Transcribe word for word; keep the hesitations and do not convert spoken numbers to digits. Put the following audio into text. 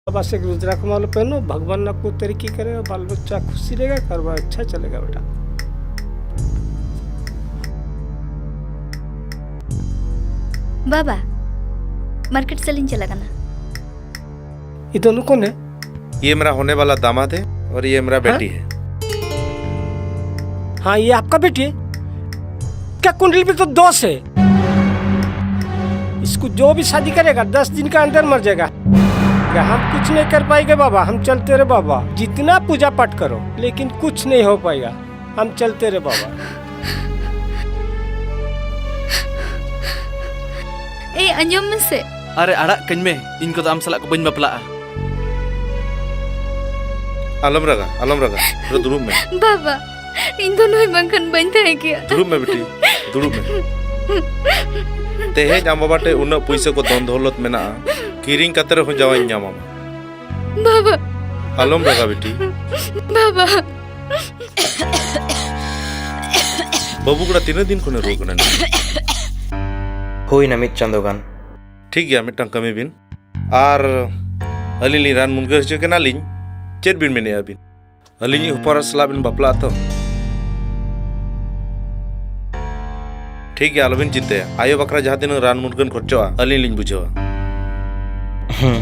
बाबा से एक रुद्राक्ष माला पहनो, भगवान आपको तरक्की करेगा, बाल बच्चा खुशी रहेगा, कारोबार अच्छा चलेगा बेटा। बाबा, मार्केट से लीन चला करना। ये दोनों कौन है? ये मेरा होने वाला दामाद है और ये मेरा हाँ? बेटी है। हाँ, ये आपका बेटी है? क्या कुंडली में तो दोष है? इसको जो भी शादी करेगा, दस दिन का अंदर मर जाएगा। हम कुछ नहीं कर पाएंगे बाबा, हम चलते रहे बाबा। जितना पूजा पाठ करो, लेकिन कुछ नहीं हो पाएगा। हम चलते रहे बाबा। ए, ᱟᱸᱡᱚᱢ ᱢᱮᱥᱮ᱾ ᱟᱨᱮ, ᱟᱲᱟᱜ ᱠᱟᱹᱧ ᱢᱮ, ᱤᱧ ᱠᱚᱫᱚ ᱟᱢ ᱥᱟᱞᱟᱜ ᱠᱚ ᱵᱟᱹᱧ ᱵᱟᱯᱞᱟᱜᱼᱟ᱾ ᱟᱞᱚᱢ ᱨᱟᱜᱟ, ᱟᱞᱚᱢ ᱨᱟᱜᱟ, ᱱᱚᱰᱮ ᱫᱩᱲᱩᱵ ᱢᱮ᱾ ᱵᱟᱵᱟ, ᱤᱧ ᱫᱚ ᱱᱩᱭ ᱵᱟᱝᱠᱷᱟᱱ ᱵᱟᱹᱧ ᱛᱟᱦᱮᱸ ᱠᱮᱭᱟ᱾ ᱫᱩᱲᱩᱵ ᱢᱮ ᱵᱤᱴᱤ, ᱫᱩᱲᱩᱵ ᱢᱮ᱾ ᱛᱮᱦᱮᱧ ᱟᱢ ᱵᱟᱵᱟ ᱴᱷᱮᱱ ᱩᱱᱟᱹᱜ ᱯᱩᱭᱥᱟᱹ ᱠᱚ, ᱫᱷᱚᱱ ᱫᱚᱞᱚᱛ ᱢᱮᱱᱟᱜᱼᱟ, ᱠᱤᱨᱤᱧ ᱠᱟᱛᱮ ᱨᱮᱦᱚᱸ ᱡᱟᱶᱟᱭᱤᱧ ᱧᱟᱢᱟᱢᱟ᱾ ᱵᱟᱵᱟ᱾ ᱟᱞᱚᱢ ᱨᱟᱜᱟ ᱵᱤᱴᱤ᱾ ᱵᱟᱵᱟ᱾ ᱵᱟᱹᱵᱩ ᱠᱚᱲᱟ ᱛᱤᱱᱟᱹᱜ ᱫᱤᱱ ᱠᱷᱚᱱᱮ ᱨᱩᱣᱟᱹᱜ ᱠᱟᱱᱟ ᱱᱩᱭ? ᱦᱩᱭᱱᱟ ᱢᱤᱫ ᱪᱟᱸᱫᱳ ᱜᱟᱱ᱾ ᱴᱷᱤᱠ ᱜᱮᱭᱟ, ᱢᱤᱫᱴᱟᱝ ᱠᱟᱹᱢᱤ ᱵᱤᱱ᱾ ᱟᱨ ᱟᱹᱞᱤᱧ ᱞᱤᱧ ᱨᱟᱱ ᱢᱩᱨᱜᱟᱹᱱ ᱦᱚᱪᱚ ᱠᱮᱱᱟᱞᱤᱧ᱾ ᱪᱮᱫ ᱵᱤᱱ ᱢᱮᱱᱮᱫᱼᱟ ᱟᱹᱵᱤᱱ? ᱟᱹᱞᱤᱧᱤᱡ ᱦᱚᱯᱚᱱ ᱮᱨᱟ ᱥᱟᱞᱟᱜ ᱵᱤᱱ ᱵᱟᱯᱞᱟᱜᱼᱟ ᱛᱚ? ᱴᱷᱤᱠ ᱜᱮᱭᱟ, ᱟᱞᱚᱵᱤᱱ ᱪᱤᱱᱛᱟᱹᱭᱟ᱾ ᱟᱭᱳ ᱵᱟᱠᱷᱨᱟ ᱡᱟᱦᱟᱸ ᱛᱤᱱᱟᱹᱜ ᱨᱟᱱ ᱢᱩᱨᱜᱟᱹᱱ ᱠᱷᱚᱨᱪᱚᱜᱼᱟ, ᱟᱹᱞᱤᱧ ᱞᱤᱧ ᱵᱩᱡᱷᱟᱹᱣᱟ᱾ ᱦᱩᱸ,